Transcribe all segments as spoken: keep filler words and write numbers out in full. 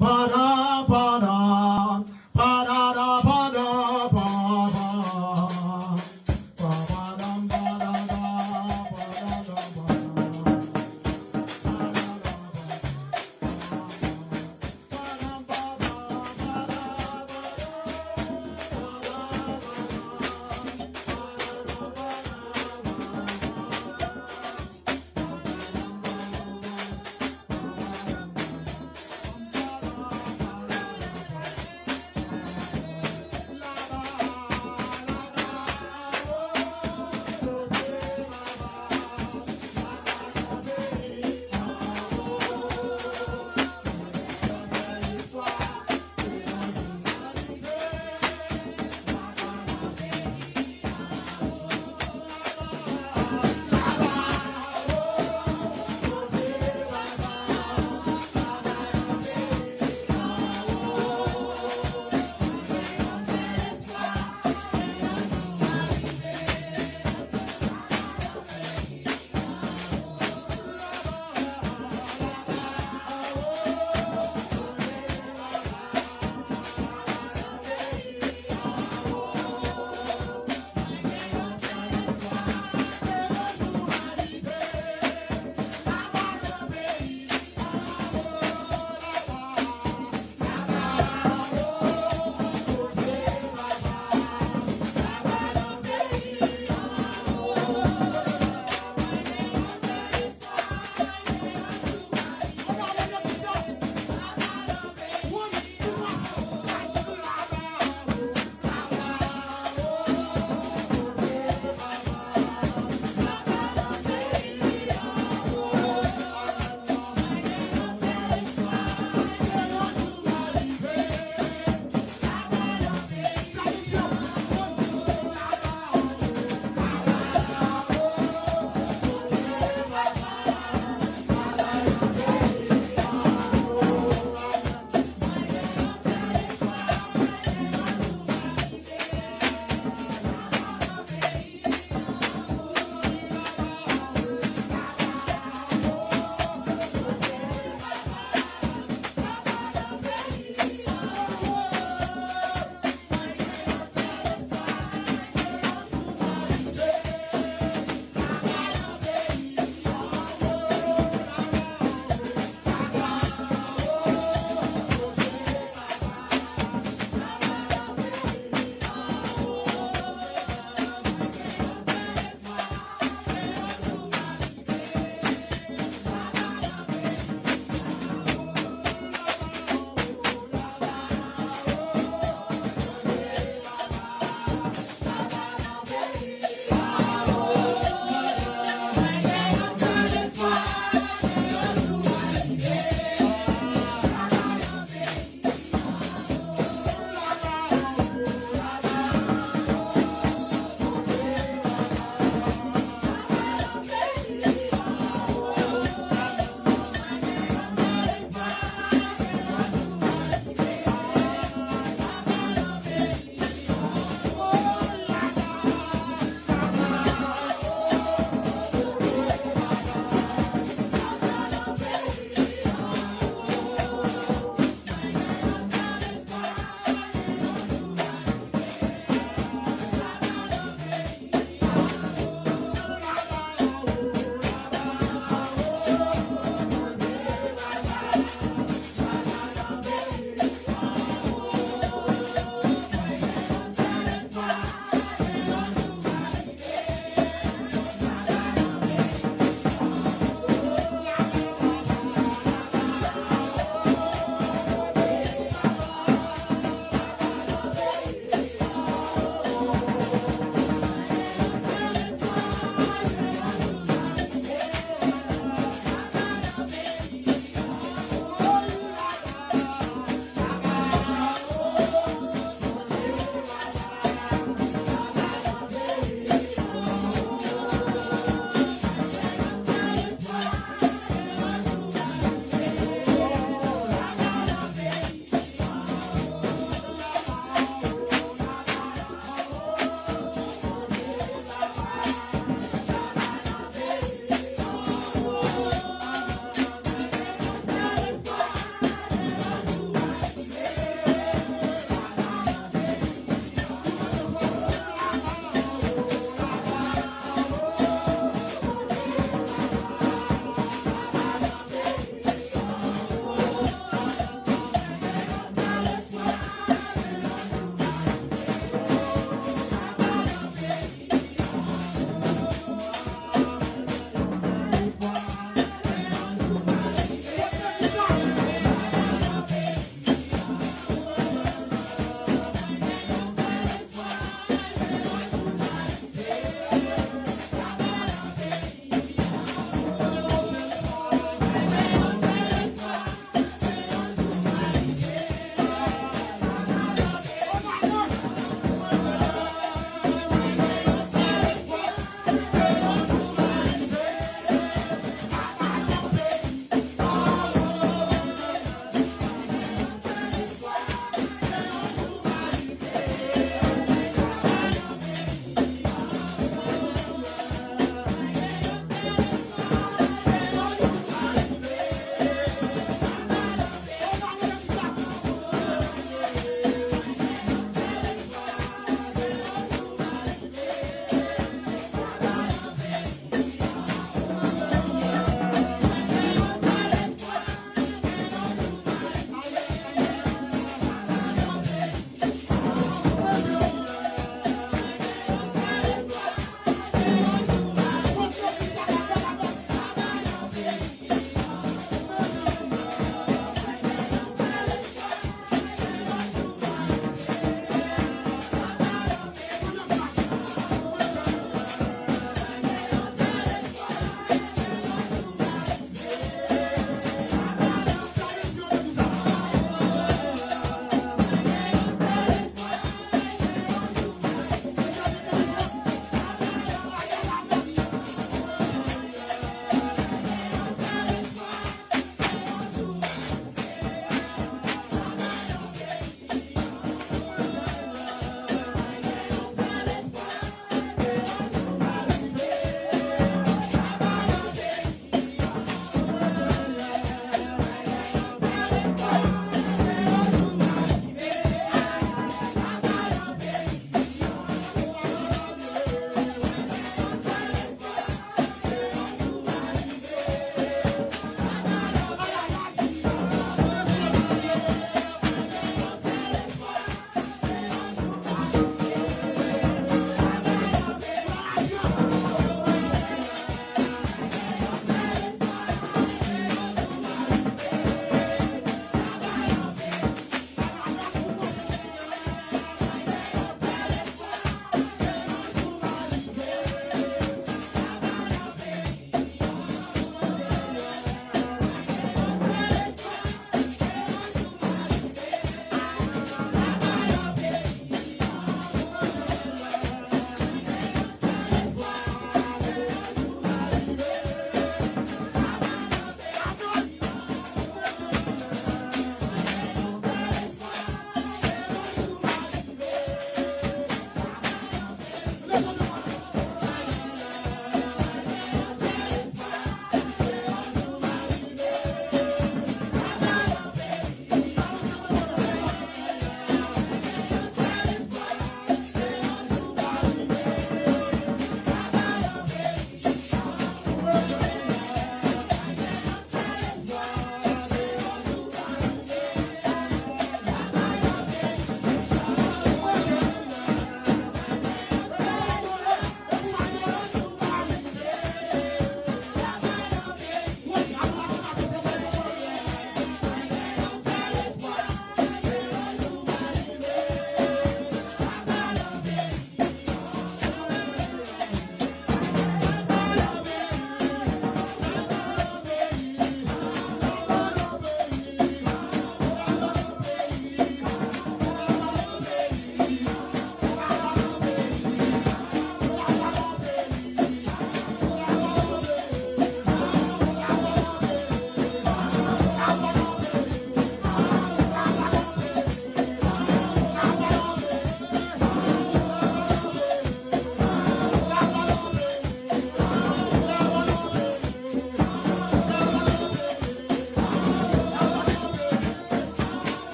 Padam, padam, padada, padam, padam. Padam, padada, padada, padam.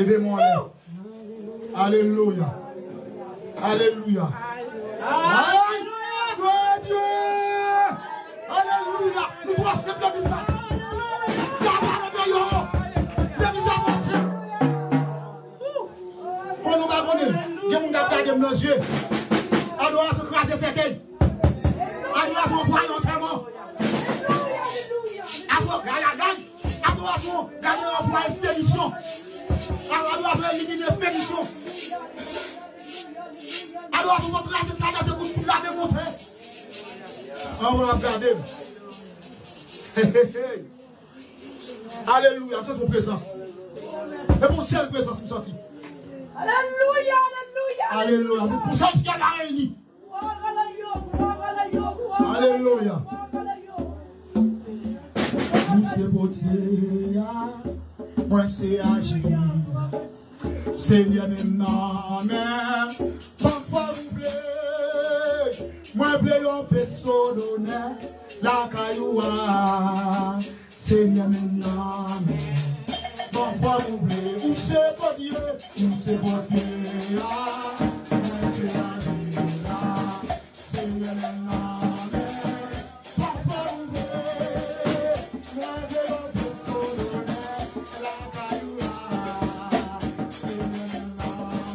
Leve men w anlè. Alelouya. Alelouya. Ay, glwa a Dye. Alelouya. Nou pase legliz la. Gade nan yo. Legliz la pase. Konnen w pa konnen, gen moun k ap gade m nan zye. Adorasyon kraze sèkèy. Adorasyon pran yon tèman. Adorasyon gade, gade. Adorasyon gade yon pran yon demisyon. Adorasyon elimine demisyon. Adorasyon pran kraze travèse kout kout la demonte. An mwen ap gade m. Hey, hey, hey. Alelouya, m santi yon prezans. E pou sèl prezans m santi. Alelouya, alelouya. Alelouya. Pou sèl syèl la reyini. Alelouya. Ou se Bondye a, mwen se aji. Senyè, men nan men, fòk fò ou vle. Mwen vle yon peso donè lakay ou a. Senyè, men nan men, fòk fò ou vle. Ou se Bondye, ou se Bondye a. Mwen se aji a. Senyè, men nan men, fòk fò ou vle. Mwen vle yon peso donè lakay ou a. Senyè, men nan men,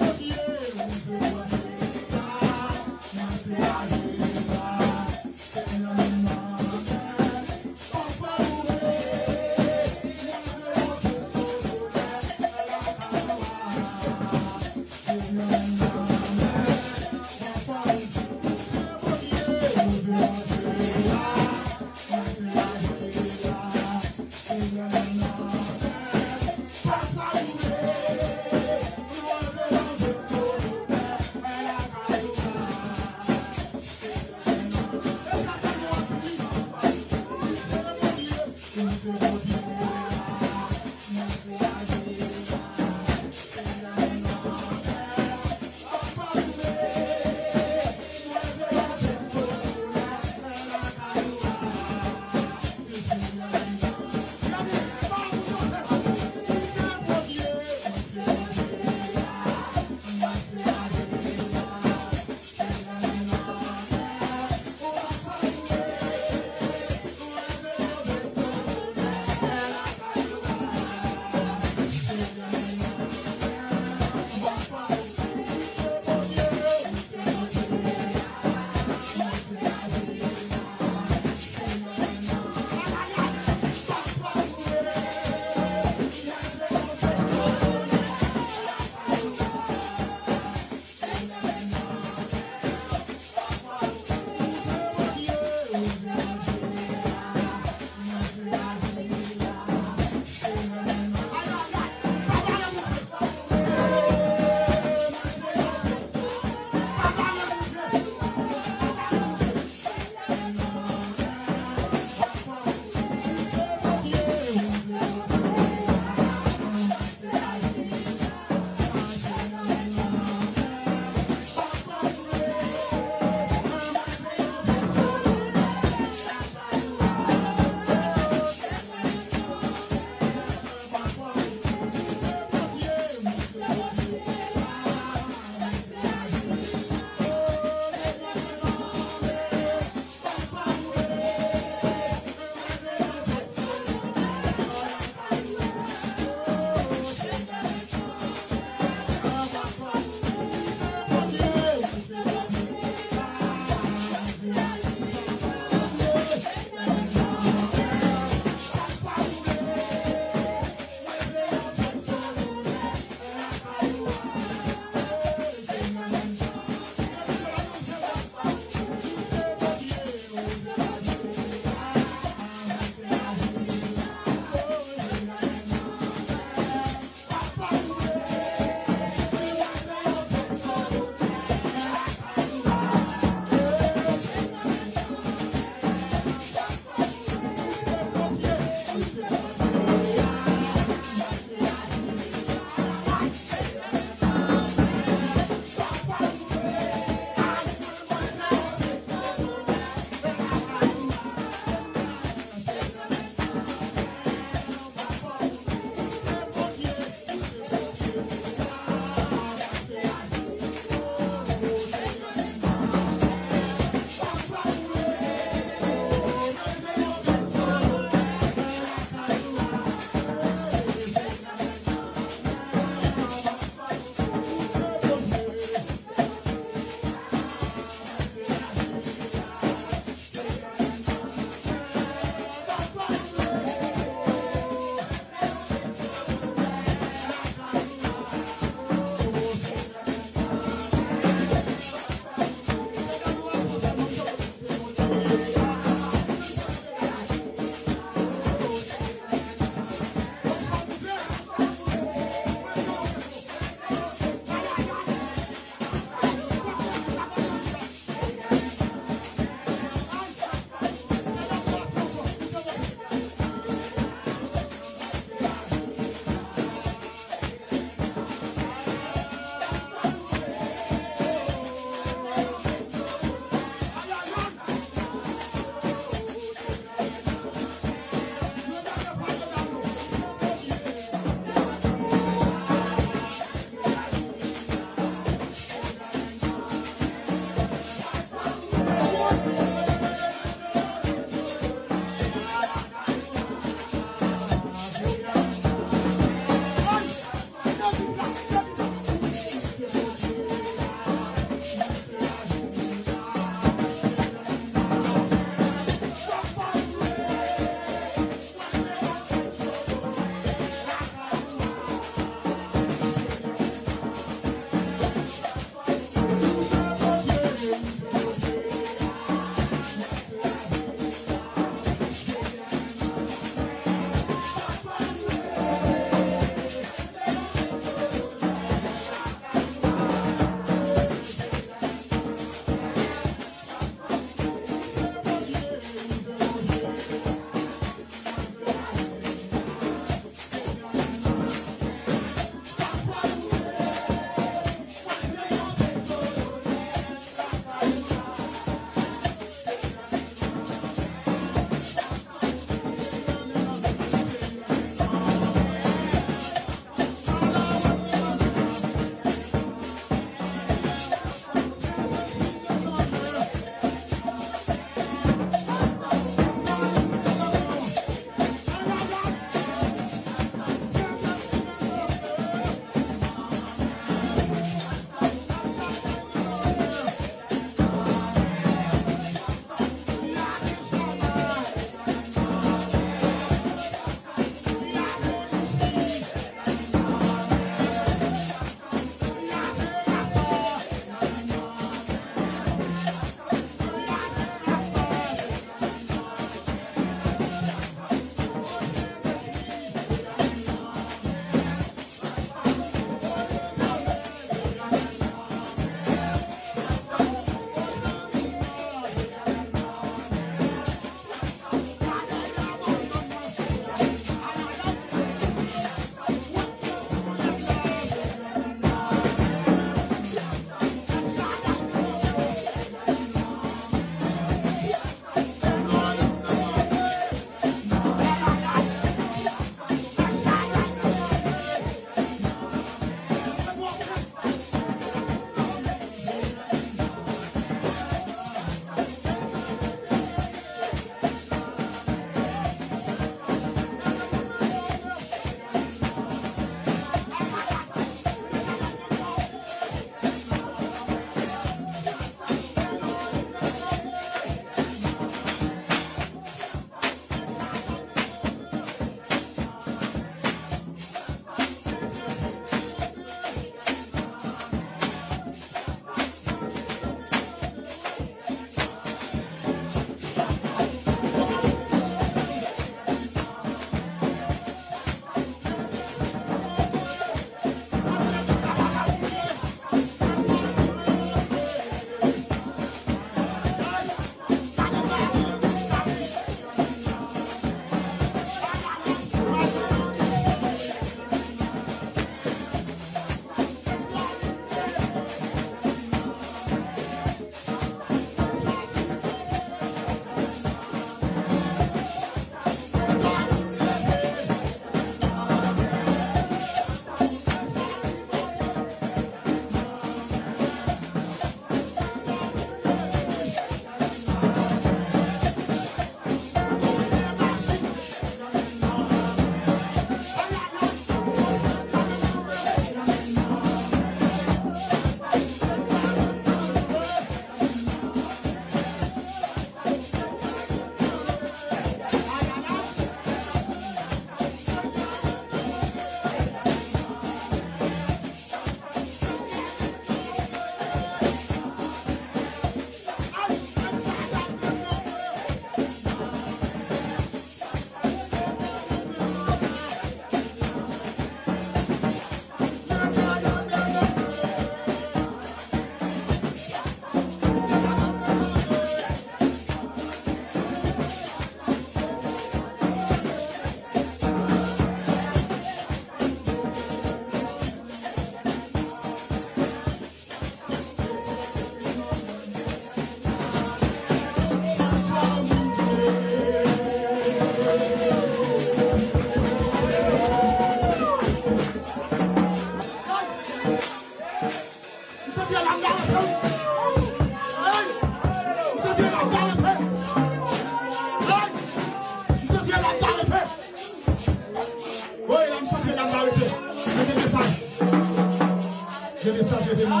Alelouya!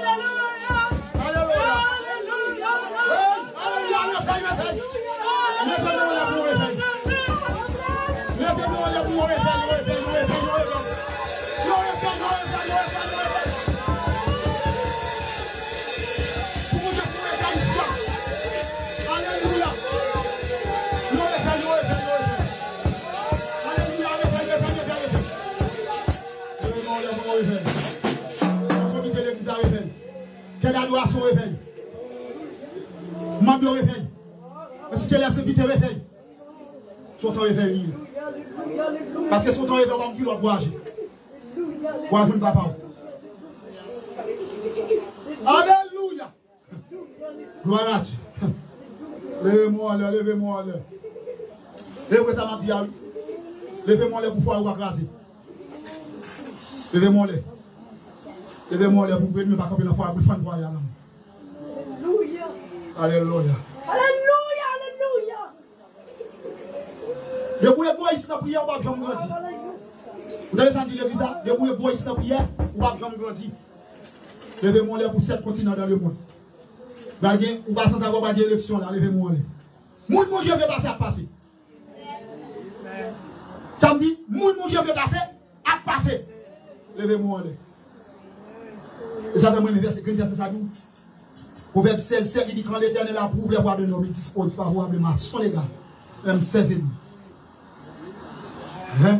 Alelouya! Alelouya! Alelouya! Hey! Alelouya! Refèy, refèy! Leve men w anlè pou yon refèy. Leve men w anlè pou yon refèy, yon refèy, yon refèy, yon refèy. Yon refèy, yon refèy, yon refèy, yon refèy. Pou Bondye pou refèy isi a. Alelouya. Yon refèy, yon refèy, yon refèy. Alelouya, refèy, refèy, refèy, refèy. Leve men w anlè pou yon refèy. Komite legliz la refèy. Kè dadorasyon refèy. Manm yo refèy. Enstitiyè lèzevite refèy. Se yon tan refèy li ye. Paske se yon tan refèy, w pa konn ki lòt pou aji. Pou al jwenn papa w. Alelouya! Glwa a Dye. Leve men w anlè, leve men w anlè. E vre sa m ap di a wi. Leve men w anlè pou fwa yo pa kraze. Leve men w anlè. Leve men w anlè pou enmi pa kanpe nan fwa yo, pou l fann fwa yo a lanmò. Alelouya. Alelouya. Alelouya, alelouya. Depi w egoyis nan priyè, ou p ap janm grandi. Ou tande sa m di legliz la? Depi w egoyis nan priyè, ou p ap janm grandi. Leve men w anlè pou sèt kontinan dans le monde. Pral gen, ou pa sanse avè w pral gen eleksyon la, leve men w anlè. Moun Bondye vle pase ap pase. Sa m di, moun Bondye vle pase ap pase. Leve men w anlè. E sa fè mwen renmen vèsè, grenn vèsè sa tou. Pwovèb sèz sèt, li di, quand l'Éternel approuve les voies d'un homme, il dispose favorablement à son égard. Pwovèb sèz et demi. Hein?